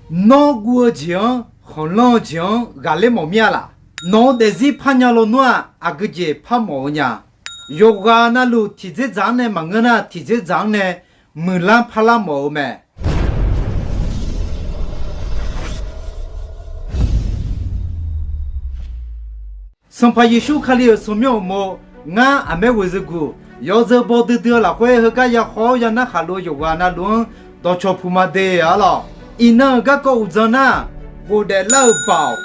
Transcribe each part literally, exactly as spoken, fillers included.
Nawr guv-eu jeq-anr, khanqlanr-eu jeq-anr ghaqler mawf mir-a laq? Nawq-eu daefzir parnya lawnmr-aq, aqgeu jeq par mawf-eu nya. Yawqghaq navluf tiqdzerdzaq-anr nae maqngeur nar, tiqdzerdzaq-anr nae muiqlar parlar mawf-eu mae. Sanqpaq Yeqsur Kali-euq tsawrmyanr uqmov, ngar aqmaer ghoeqzeu guq, yawzeu baw duidui-eu lafkhoer heugar ya haw-awr ya narhaq lof-eu yawqghaq navluf-anr dawqcawq puq ma de arlawq. Iqnan-euq garkawv uqdzan nar, ghofdaef lar-eu baoq.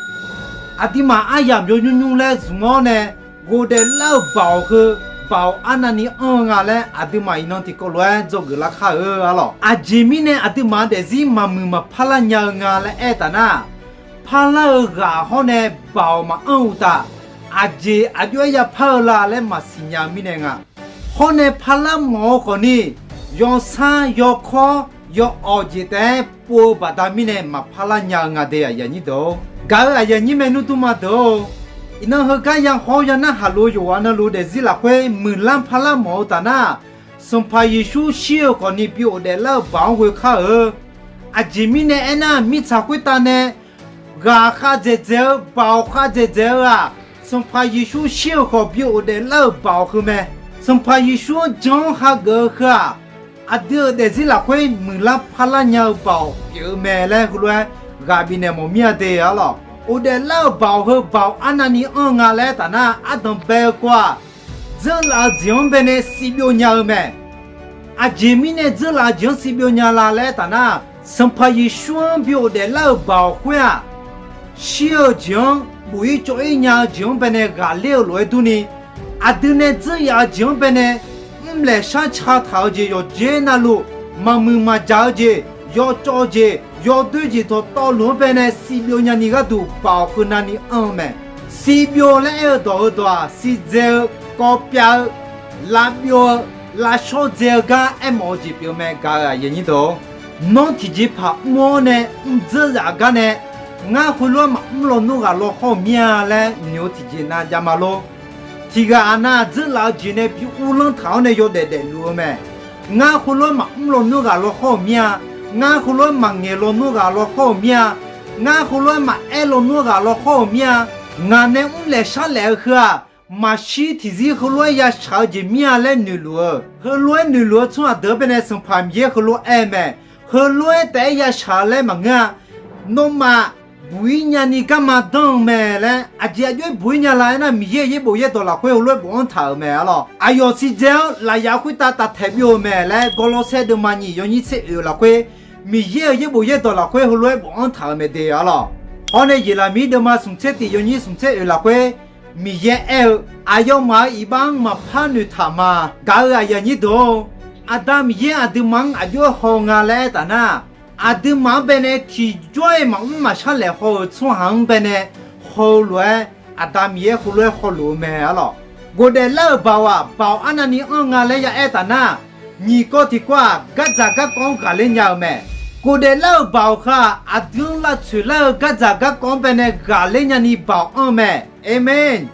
Aqduimaf aryamq yawnymr nymr laer zmq-awr nae, ghofdaef lar-eu baoq heu, baoq arnavni anr-eu nga laer aqduimaf iqnan tiqkawv lof-aer dzawgeuf lar kar-eu arlawq. Aqjeq mirnae aqduimaf-eu daefzir maqmuiq maqpar lar nya-eu nga laer aertaq nar, parlar-eu ghaq hawr nae baoq maqanr-eu uqtaf, aqjeq aqjox-aer yapar-eu la laer maqsiq nya-eu mirnae nga. Hawr nae parlar mawf-eu khawfni, yawsar yawkawr yawawq jeq taef-aer pov-eu baqda mirnae maqpar lar nya-eu nga de, aqyuif aqnyir deuq-or. Gaq-euq aqyuif aqnyir maernmr dmrma deuq-or, iqnan heugar ya haw-awr ya narhaq lof-eu yawqghaq navluf daefzir lafkhoer muiqlar parlar mawf-eu taf nar, Sanqpaq Yeqsur shir-eu khawfni bi ghofdaef lar-eu baoq-anr ghoe kar-eu. Aqjeq mirnae aernar, mirtsaq khoertav nae ghaq khav dzaeqdzaeq-eu, baoq khav dzaeqdzaeq-eu-aq, Sanqpaq Yeqsur shir-eu khawf bi ghofdaef lar-euq baoq heu mae. Sanqpaq Yeqsur-anr jan-anr hageuf-eu heu-aq, aqdui-euq daefzir lafkhoer muiqlar parlar nya-eu baoq pyeuf-eu mae laer heulof-aer ghaq bifnaeq mawf mir-a de arlawq. Ghofdaef lar-euq baoq heu baoq arnavni anr-eu nga laer aertaf nar, ardanq bae-eu kawv-aq, dzeurlaf-eu jeq-anr baenae sivbyov nya-eu mae. Aqjeq mirnae dzeurlaf-eu jeq-anr sivbyov nya la laer aertaf nar, Sanqpaq Yeqsur-anr bi ghofdaef lar-euq baoq khoer-aq, shir-eu jeq-anr buq-ir cawv-ir nya-eu jeq-anr baenae ghaqler-eu lof-aer durni, aqdui nae dzeur yaf-eu jeq-anr baenae mrlaeq shar ca taq-eu jeq yawqjeq navluf, maqmuiq maqjaq-eu jeq, yawcawv jeq, yawdoer jeq dawqtawvluf-anr baenae sivbyov nyani gharduq baoq heu navni anr-eu mae. Sivbyov laer aer-eu dawq heu dawq-aq, siqdzae-eu, kawvpyav-eu, lavbyov-eu, lavshawr dzae-eu gar aermawf-eu jeq pyeuf-eu mae. Gaq-euq aqyuif aqnyir deuq-or, nawr tiqjeqpaq mr-awr nae mr dzeur zaf gar nae, ngar heulof-aer maqmr lawnmr ghaq law hawr-euq mir-a laer noeq-eu tiqjeq nav jav ma lor. Tiqghaq aqnav dzeurlaf-eu jeq nae bi uvlanr taq-awr nae yawdaef daefluf-eu mae. Ngar heulof-aer maqmr lawnmr ghaq law hawr-euq mir-a. Ngar heulof-aer maqngaeq lawnmr ghaq law hawr-euq mir-a. Ngar heulof-aer maqaer lawnmr ghaq law hawr-euq mir-a. Ngaq nae mrlaeq sharlaeq-eu heu-aq, maqshir tiqzir heulof-aer yashaq-eu jeq mir-a laer noeqluf-eu. Heulof-aer noeqluf-eu tsawrhaq deuq-anr baenae Sanqpaq Miqyaer heulof-aer aer-eu mae. Heulof-aer taef-aer yashaq-eu laer maqngeur-a. Nawmaf buq-ir nyani garma danr-eu mae laer, aqjeq aqjox-aer buq-ir nya la aernar, Miqyaer-euq yaerbof yaerdawq lafkhoer heulof-aer bofanr taq-euq mae arlawq. Aqyawf siqdzae-awr lafyaq khoertav taf taeq byov-eu mae laer Gawrlawrsaer deuvma nyiq yawnyir tser oeq lafkhoer, Miqyaer-euq yaerbof yaerdawq lafkhoer heulof-aer bofanr taq-euq mae de arlawq. Hawr nae Yeqlaqmir deuvma smq tser tiq yawnyir smq tser oeq lafkhoer, Miqyaer aer-eu, aqyawfmaf-euq iqbax-anr maqpar noeqtaq ma. Gaq-euq aqyuif aqnyir deuq-or, Aqda Miqyaer aqduimaf-anr aqjox-aer haw nga laer aertaf nar, aqduimaf-anr baenae tiqjawr-iq maqmr maqshar laeq haw-euq tsawrhaq-anr baenae haw-eu lof-aer, Aqda Miqyaer heulof-aer hawluf-eu mae arlawq. Ghofdaef lar-euq baoq-aq, baoq arnavni anr nga laer ya aertaf nar, nyiq kawv tiqkawv-aq, gardzaq garkawv-anr ghaqler nya-eu mae. Ghofdaef lar-euq baoq heu-aq, aqdui-anr lavtsoeq lar-eu gardzaq garkawv-anr baenae ghaqler nyani baoq anr-eu mae. Aqmeq.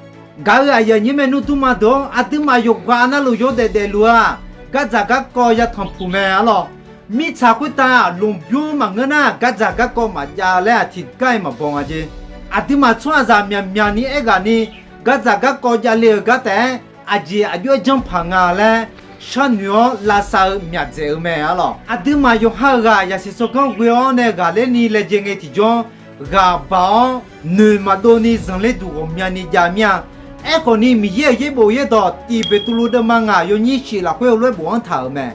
Gaq-euq aqyuif aqnyir maernmr dmrma deuq-or, aqduimaf yawqghaq navluf yawdaef daefluf-eu-aq, gardzaq garkawv ya tanqpuq mae arlawq. Mirtsaq khoertav lmqbymr maqngeur nar, gardzaq garkawv maqjav laer-aq tiqgar-iq maqbaw nga jeq. Aqduimaf tsawrhaqzaq myaqmyaq ni aerghaq ni, gardzaq garkawv javle-euq gar taef-aer aqjeq aqjox-aer janrpaq nga laer sharnoeq-awr lavsav-eu myaqdzaeq-eu mae arlawq. Aqduimaf yawqha-euq ghaq yasiq tsawrganr ghoe-awr nae ghaqler ni laejae ngae tiqjawr, ghaq baq-awr noeq maqdov ni zanqler duq ghawqmyani jav mir-a. Aerkhawf ni, Miqyaer-euq yaerbof yaerdawq tiq Beqtuvluv deuvma ngaq yawnyir shif lafkhoer heulof-aer bofanr taq-euq mae.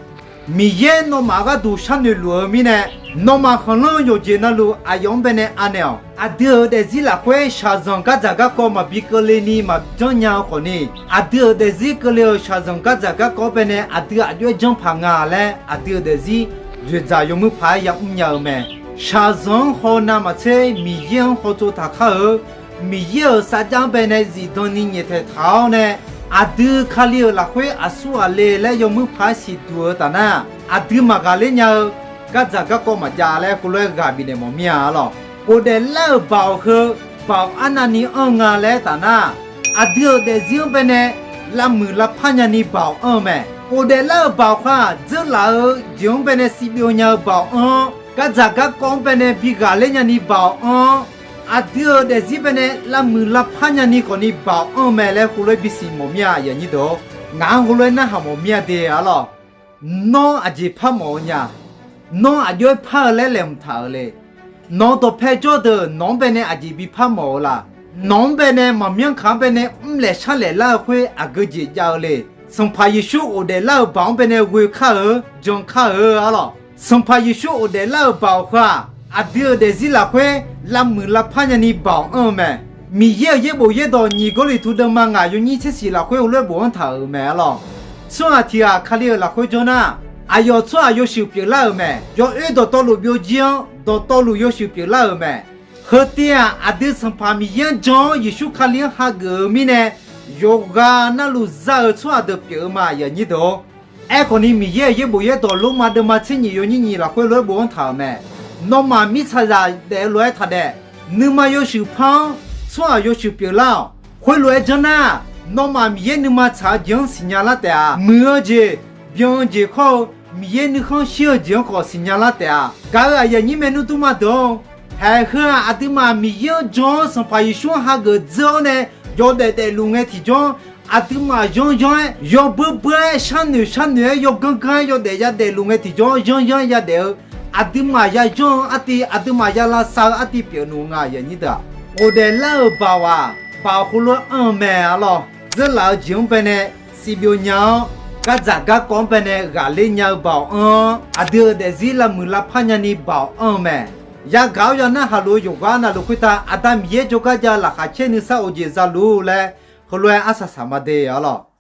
Miqyaer nawmaf gharduq sharnoeq luf-eu mirnae, nawmaf khanqlanr-eu yawqjeq navluf aqyawf-anr baenae anaeq-awq. Aqdui-euq daefzir lafkhoer shaqzanq gardzaq garkawv maqbi keuvle ni maqjanr nya-eu khawf ni, aqdui-euq daefzir keuvle-euq shaqzanq gardzaq garkawv-anr baenae aqdui aqjox-aer janrpaq nga laer aqdui-euq daefzir dzoeqdzaq yawmuiq paq-aer yamr nya-eu mae. Shaqzanq-anr haw navmaqtser Miqyaer-anr hawtsov taq kar-eu. Miqyaer-euq sarjax-anr baenae zifdan ni nyaeftaeq taq-awr nae, aqdui Kali-euq lafkhoer aqsur ghaqle laer yawmuiq paq-aer siqduq-eu taf nar, aqdui maqghaqler nya-eu gardzaq garkawv maqjav laer heulof-aer ghaq bifnaeq mawf mir-a arlawq. Ghofdaef lar-euq baoq heu, baoq arnavni anr-eu nga laer aertaf nar, aqdui-euq daefzir-anr baenae lavmuiq lavpar nyani baoq anr-eu mae. Ghofdaef lar-euq baoq heu-aq, dzeurlaf-eu jeq-anr baenae sivbyov nya-eu baoq anr-awr, Gardzaq garkawv-anr baenae bi ghaqler nyani baoq anr-awr, aqdui-euq daefzir baenae lavmuiq lavpar nyani khawfni baoq anr-eu mae laer heulof-aer bisiq mawf mir-a, aqyuif aqnyir deuq-or. Ngaq-anr heulof-aer narhaq mawf mir-a de arlawr. Nawr aqjeq par mawf-eu nya? Nawr aqjox-aer par-eu laer laeqhmq taq-euq le? Nawq-eu dawqpae jawr deuq nawq-anr baenae aqjeq bi par mawf-eu la? Nawq-anr baenae maqmyanr kaq-anr baenae mrlaeq sharlaeq lar-eu khoer aqgeu jeq jav-eu le? Sanqpaq Yeqsur ghofdaef lar-euq baoq-anr baenae ghoe kar-eu, jan kar-eu arlawr. Sanqpaq Yeqsur ghofdaef lar-euq baoq heu-aq, aqdui-euq daefzir lafkhoer lavmuiq lavpar nyani baoq anr-eu mae. Miqyaer-euq yaerbof yaerdawq nyiq Gawrliqtu deuvma ngaq yawnyir tser siq lafkhoer heulof-aer bofanr taq-euq mae arlawr. Tsawrhaq tiq ghaq Kali-euq lafkhoer janr nar, aqyawf tsawrhaq yawshuif pyeuflar-euq mae. Yawoer dawqtawvluf byovjir-anr dawqtawvluf yawshuif pyeuflar-euq mae. Heu tiv-aq, aqdui Sanqpaq Miqyaer-anr jan-awr Yeqsur Kali-anr hageuf-eu mirnae, yawqghaq navluf za-euq tsawrhaq deuq pyeuf-eu ma, aqyuif aqnyir deuq-or. Aerkhawfni, Miqyaer-euq yaerbof yaerdawq Lormav deuvma tser nyiq yawnyir nyiq lafkhoer lof-aer bofanr taq-euq mae. Nawmaf mirtsaqzaq daef-eu lof-aer taqdaef. Nuima yawshuif par-anr tsawrhaq yawshuif pyeuflar-awq. Khoerlof-aer janr nar, nawmaf Miqyaer nuima tsaq-eu jeq-anr siqnya lar taef-a. Muiq-eu jeq, byan-eu jeq khawr-eu, Miqyaer nuikhanr shir-eu jeq-anr khawf siqnya lar taef-a. Gaq-euq aqyuif aqnyir maernmr durma deuq-or, haeq heu-aq, aqduimaf Miqyaer-anr jan-awr Sanqpaq Yeqsur-anr hageuf dzeur-awr nae yawdaef daefluf ngae tiqjawr, aqduimaf yanryanr-aer yawbeur beur-aer sharnoeq sharnoeq-aer yawganr ganr-aer yawdaef yadaef luf ngae tiqjawr yanryanr-aer yadaef-eu, aqduimaf yayanr-eu artiv, aqduimaf ya lavsav-eu artiv pyeufluf nga, aqyuif aqnyir deuq-aq. Ghofdaef lar-euq baoq-aq, baoq heulof-aer anr-eu mae arlawr. Dzeurlaf-eu jeq-anr baenae sivbyov nya-awr, gardzaq garkawv-anr baenae ghaqler nya-eu baoq anr-awr, aqdui-euq daefzir lavmuiq lavpar nyani baoq anr-eu mae. Yagaq-awr yanar haq luf-eu yawqghaq navluf khoertav Aqda Miqyaer jawrgar jav-eu laqkhaq caer nuisar of jeq za luf laer heulof-aer arsaq saq ma de arlawr.